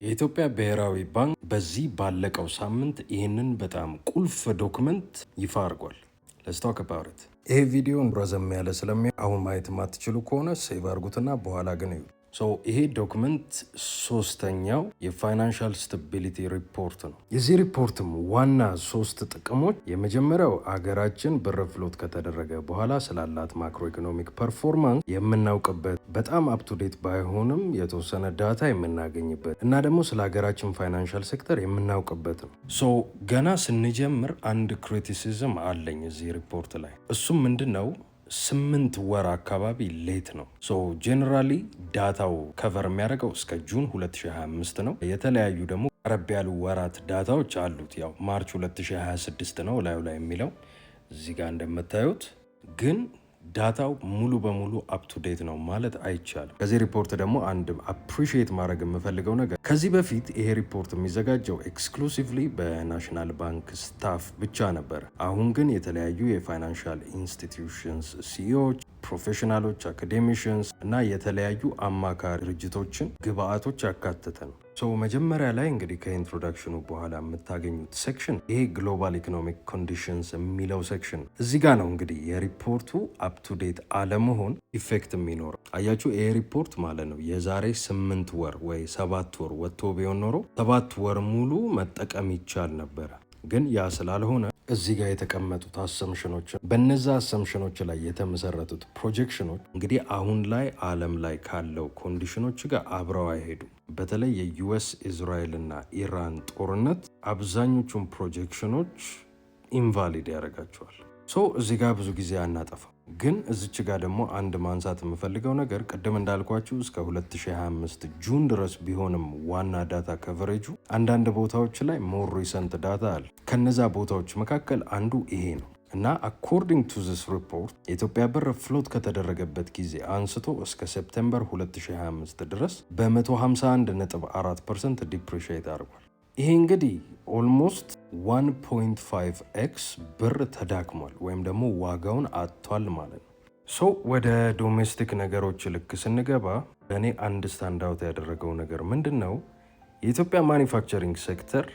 የኢትዮጵያ ብሔራዊ ባንክ በዚህ ባለቀው ሳምንት ይህንን በጣም ቁልፍ document ይፋ አድርጓል። Let's talk about it። ይሄ ቪዲዮ ረዘም ያለ ስለሚሆን አሁን ማየት የማትችሉ ከሆነ save አድርጉትና በኋላ ግን እዩ። So ይሄ document ሶስተኛው የ financial stability report ነው። የዚህ ሪፖርትም ዋና ሶስት ጥቅሞች፣ የመጀመሪያው አገራችን ብር float ከተደረገ በኋላ ስላላት macroeconomic performance የምናውቅበት፣ በጣም up to date ባይሆንም የተወሰነ data የምናገኝበት እና ደግሞ ስለ ሀገራችን financial sector የምናውቅበት ነው። So ገና ስንጀምር አንድ criticism አለኝ እዚህ ሪፖርት ላይ። እሱም ምንድን ነው? 8 ወር አካባቢ late ነው። So generally data ው cover የሚያደርገው እስከ June 2025 ነው። የተለያዩ ደግሞ ቀረብ ያሉ ወራት data ዎች አሉት። ያው March 2026 ነው ላዩ ላይ የሚለው እዚህ ጋር እንደምታዩት፣ ግን data ው ሙሉ በሙሉ up to date ነው ማለት አይቻልም። ከዚህ ሪፖርት ደግሞ አንድ appreciate ማድረግ የምፈልገው ነገር፣ ከዚህ በፊት ይሄ ሪፖርት የሚዘጋጀው exclusively በ National Bank staff ብቻ ነበር። አሁን ግን የተለያዩ የ financial institutions CEO ዎች፣ professional ኦች፣ academicians እና የተለያዩ አማካሪ ድርጅቶችን ግብአቶች ያካተተ ነው። So መጀመሪያ ላይ እንግዲህ ከ introduction ኑ በኋላ የምታገኙት section ይሄ global economic conditions የሚለው section፣ እዚህ ጋ ነው እንግዲህ የሪፖርቱ up to date አለመሆን effect የሚኖረው። አያችሁ፣ ይሄ ሪፖርት ማለት ነው የዛሬ 8 ወር ወይ 7 ወር ወጥቶ ቢሆን ኖሮ 7 ወር ሙሉ መጠቀም ይቻል ነበረ። ግን ያ ስላልሆነ እዚህ ጋር የተቀመጡት assumption ኖች፣ በነዛ assumption ኖች ላይ የተመሰረቱት projection ኖች እንግዲህ አሁን ላይ ዓለም ላይ ካለው condition ኖች ጋር አብረው አይሄዱም። በተለይ የ US እስራኤል እና ኢራን ጦርነት አብዛኞቹን projection ኖች invalid ያደርጋቸዋል። So እዚህ ጋር ብዙ ጊዜ አናጠፋም። ግን እዚች ጋር ደግሞ አንድ ማንሳት የምፈልገው ነገር፣ ቅድም እንዳልኳችሁ እስከ 2025 June ድረስ ቢሆንም ዋና data coverage ኡ አንዳንድ ቦታዎች ላይ more recent data አለ። ከነዛ ቦታዎች መካከል አንዱ ይሄ ነው እና according to this report የኢትዮጵያ ብር float ከተደረገበት ጊዜ አንስቶ እስከ September 2025 ድረስ በ151.4% depreciate አድርጓል። ይሄ እንግዲህ almost 1.5 x ብር ተዳክሟል ወይም ደግሞ ዋጋውን አጥቷል ማለት ነው። So ወደ domestic ነገሮች ልክ ስንገባ ለእኔ አንድ stand out ያደረገው ነገር ምንድን ነው? የኢትዮጵያ manufacturing sector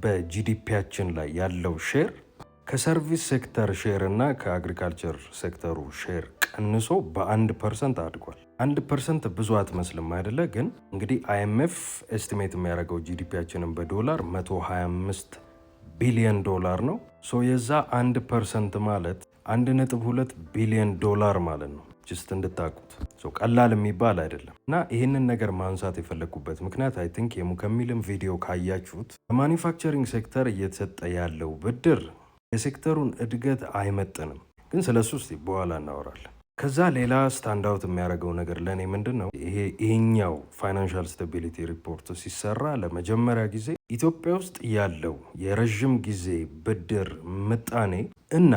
በ GDP ያችን ላይ ያለው share ከ service sector share እና ከ agriculture sector ሩ share ቀንሶ በ1% አድጓል። 1% ብዙ አትመስልም አይደለ? ግን እንግዲህ IMF estimate የሚያደርገው GDP ያችንን በዶላር 125 ቢሊዮን ዶላር ነው። So የዛ 1% ማለት 1.2 ቢሊዮን ዶላር ማለት ነው። Just እንድታቁት ቀላል የሚባል አይደለም። እና ይህንን ነገር ማንሳት የፈለግኩበት ምክንያት I think የሙከሚልም ቪዲዮ ካያችሁት በ manufacturing sector እየተሰጠ ያለው ብድር የሴክተሩን እድገት አይመጥንም። ግን ስለ እሱ እስቲ በኋላ እናወራለን። ከዛ ሌላ stand out የሚያደርገው ነገር ለእኔ ምንድን ነው? ይሄ ይሄኛው financial stability report ሲሰራ ለመጀመሪያ ጊዜ ኢትዮጵያ ውስጥ ያለው የረዥም ጊዜ ብድር ምጣኔ እና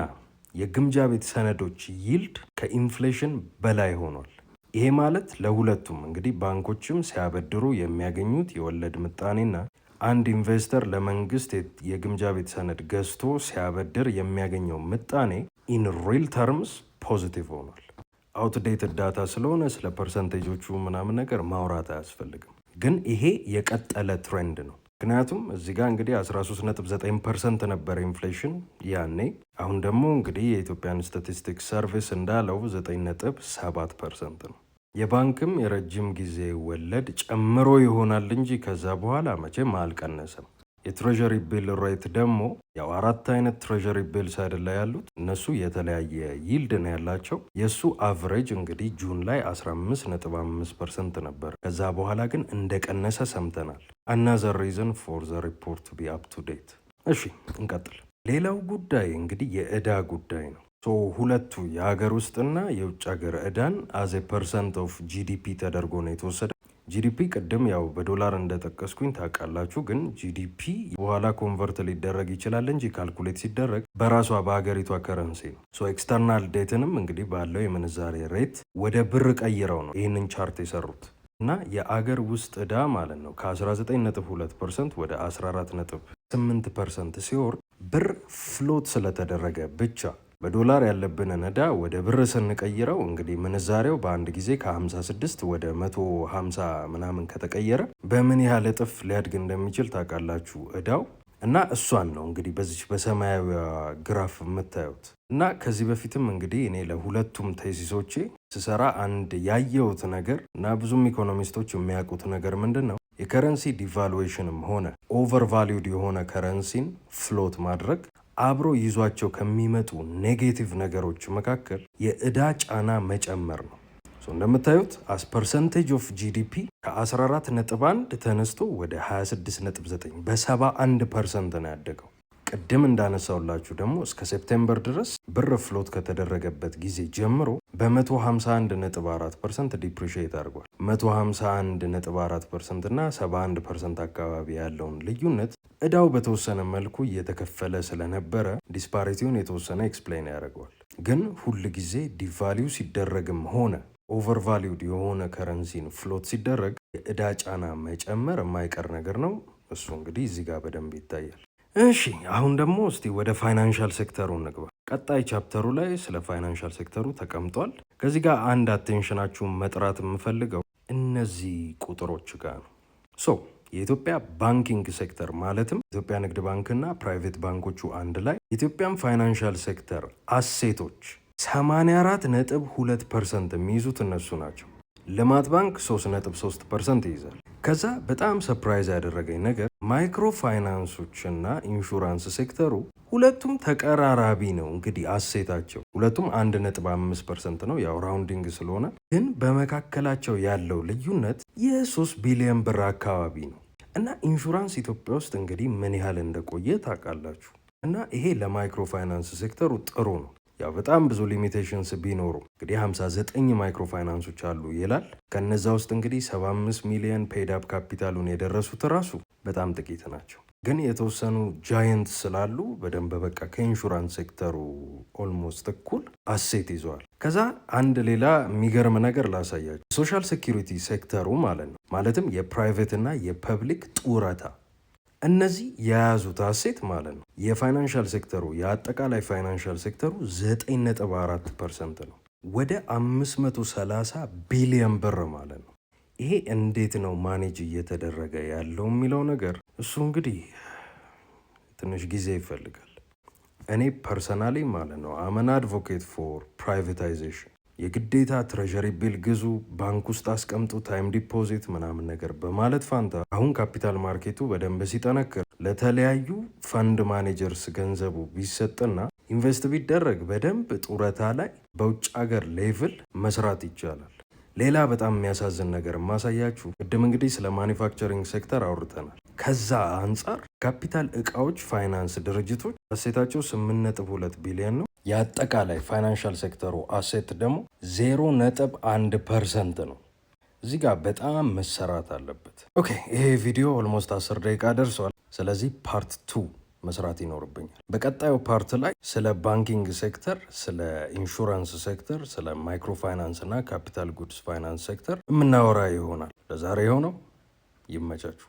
የግምጃ ቤት ሰነዶች yield ከ inflation በላይ ሆኗል። ይሄ ማለት ለሁለቱም እንግዲህ ባንኮችም ሲያበድሩ የሚያገኙት የወለድ ምጣኔና አንድ investor ለመንግስት የግምጃ ቤት ሰነድ ገዝቶ ሲያበድር የሚያገኘው ምጣኔ in real terms positive ሆኗል። Outdated data ስለሆነ ስለ percentage ኦቹ ምናምን ነገር ማውራት አያስፈልግም። ግን ይሄ የቀጠለ trend ነው። ምክንያቱም እዚህ ጋር እንግዲህ 13.9% ነበር inflation ያኔ። አሁን ደግሞ እንግዲህ የኢትዮጵያን statistics service እንዳለው 9.7% ነው። የባንክም የረጅም ጊዜ ወለድ ጨምሮ ይሆናል እንጂ ከዛ በኋላ መቼም አልቀነሰም። የ treasury bill rate ደግሞ ያው አራት አይነት treasury bills አይደለ ያሉት፣ እነሱ የተለያየ yield ነው ያላቸው። የእሱ average እንግዲህ June ላይ 15.5% ነበር። ከዛ በኋላ ግን እንደቀነሰ ሰምተናል። Another reason for the report to be up to date። እሺ፣ እንቀጥል። ሌላው ጉዳይ እንግዲህ የእዳ ጉዳይ ነው። ሁለቱ የሀገር ውስጥና የውጭ ሀገር እዳን as a percent of GDP ተደርጎ ነው የተወሰደ። GDP ቅድም ያው በዶላር እንደጠቀስኩኝ ታውቃላችሁ። ግን GDP በኋላ convert ሊደረግ ይችላል እንጂ calculate ሲደረግ በራሷ በሀገሪቷ currency ነው። So external debt ንም እንግዲህ ባለው የምንዛሬ rate ወደ ብር ቀይረው ነው ይህንን chart የሰሩት እና የአገር ውስጥ ዕዳ ማለት ነው ከ19.2% ወደ 14.8% ሲወርድ ብር float ስለተደረገ ብቻ በዶላር ያለብንን ዕዳ ወደ ብር ስንቀይረው እንግዲህ ምንዛሬው በአንድ ጊዜ ከ56 ወደ 150 ምናምን ከተቀየረ በምን ያህል እጥፍ ሊያድግ እንደሚችል ታውቃላችሁ ዕዳው። እና እሷን ነው እንግዲህ በዚች በሰማያዊ graph የምታዩት። እና ከዚህ በፊትም እንግዲህ እኔ ለሁለቱም thesis ኦቼ ስሰራ አንድ ያየሁት ነገር እና ብዙም economist ኦች የሚያውቁት ነገር ምንድን ነው፣ የ currency devaluation ም ሆነ overvalued የሆነ currency ን float ማድረግ አብሮ ይዟቸው ከሚመጡ negative ነገሮች መካከል የዕዳ ጫና መጨመር ነው። እንደምታዩት as percentage of GDP ከ14.1 ተነስቶ ወደ 26.9 በ71% ነው ያደገው። ቅድም እንዳነሳውላችሁ ደግሞ እስከ September ድረስ ብር float ከተደረገበት ጊዜ ጀምሮ በ151.4% depreciate አድርጓል። 151.4% እና 71% አካባቢ ያለውን ልዩነት እዳው በተወሰነ መልኩ እየተከፈለ ስለነበረ disparity ውን የተወሰነ explain ያደርገዋል። ግን ሁል ጊዜ devalue ሲደረግም ሆነ overvalued የሆነ currency ን float ሲደረግ የእዳ ጫና መጨመር የማይቀር ነገር ነው። እሱ እንግዲህ እዚህ ጋር በደንብ ይታያል። እሺ፣ አሁን ደግሞ እስቲ ወደ financial sector ኡ እንግባ። ቀጣይ chapter ኡ ላይ ስለ financial sector ኡ ተቀምጧል። ከዚህ ጋር አንድ attention ኣችሁን መጥራት የምፈልገው እነዚህ ቁጥሮች ጋር ነው። So የኢትዮጵያ banking sector፣ ማለትም ኢትዮጵያ ንግድ ባንክና private ባንኮቹ አንድ ላይ፣ የኢትዮጵያን financial sector asset ኦች 84.2% የሚይዙት እነሱ ናቸው። ልማት ባንክ 3.3% ይይዛል። ከዛ በጣም surprise ያደረገኝ ነገር microfinance ኦችና insurance sector ኡ ሁለቱም ተቀራራቢ ነው። እንግዲህ asset ኣቸው ሁለቱም 1.5% ነው፣ ያው rounding ስለሆነ፣ ግን በመካከላቸው ያለው ልዩነት የ3 ቢሊዮን ብር አካባቢ ነው። እና ኢንሹራንስ ኢትዮጵያ ውስጥ እንግዲህ ምን ያህል እንደቆየ ታውቃላችሁ። እና ይሄ ለ microfinance sector ኡ ጥሩ ነው። ያው በጣም ብዙ limitations ቢኖሩ እንግዲህ 59 microfinance ኦች አሉ ይላል። ከነዛ ውስጥ እንግዲህ 75 ሚሊዮን paid up capital ኡን የደረሱት ራሱ በጣም ጥቂት ናቸው። ግን የተወሰኑ giant ስላሉ በደንብ በቃ ከ insurance sector ኡ almost እኩል asset ይዘዋል። ከዛ አንድ ሌላ የሚገርም ነገር ላሳያችሁ። Social security sector ኡ ማለት ነው፣ ማለትም የ private እና የ public ጡረታ፣ እነዚህ የያዙት asset ማለት ነው የ financial sector ኡ፣ የአጠቃላይ financial sector ኡ 9.4% ነው። ወደ 530 ቢሊዮን ብር ማለት ነው። ይሄ እንዴት ነው manage እየተደረገ ያለው የሚለው ነገር እሱ እንግዲህ ትንሽ ጊዜ ይፈልጋል። እኔ personally ማለት ነው I'm an advocate for privatization። የግዴታ treasury bill ግዙ፣ ባንክ ውስጥ አስቀምጡ፣ time deposit ምናምን ነገር በማለት ፋንታ አሁን capital market ኡ በደንብ ሲጠነክር ለተለያዩ fund managers ገንዘቡ ቢሰጥና invest ቢደረግ በደንብ ጡረታ ላይ በውጭ ሀገር level መስራት ይቻላል። ሌላ በጣም የሚያሳዝን ነገር የማሳያችሁ፣ ቅድም እንግዲህ ስለ manufacturing sector አውርተናል። ከዛ አንጻር ካፒታል እቃዎች ፋይናንስ ድርጅቶች asset ኣቸው 8.2 ቢሊዮን ነው። የአጠቃላይ financial sector ኡ asset ደግሞ 0.1% ነው። እዚህ ጋር በጣም መሰራት አለበት። Okay፣ ይሄ ቪዲዮ almost 10 ደቂቃ ደርሷል። ስለዚህ part two መስራት ይኖርብኛል። በቀጣዩ part ላይ ስለ banking sector፣ ስለ insurance sector፣ ስለ microfinance እና capital goods finance sector የምናወራ ይሆናል። ለዛሬ የሆነው ይመቻችሁ።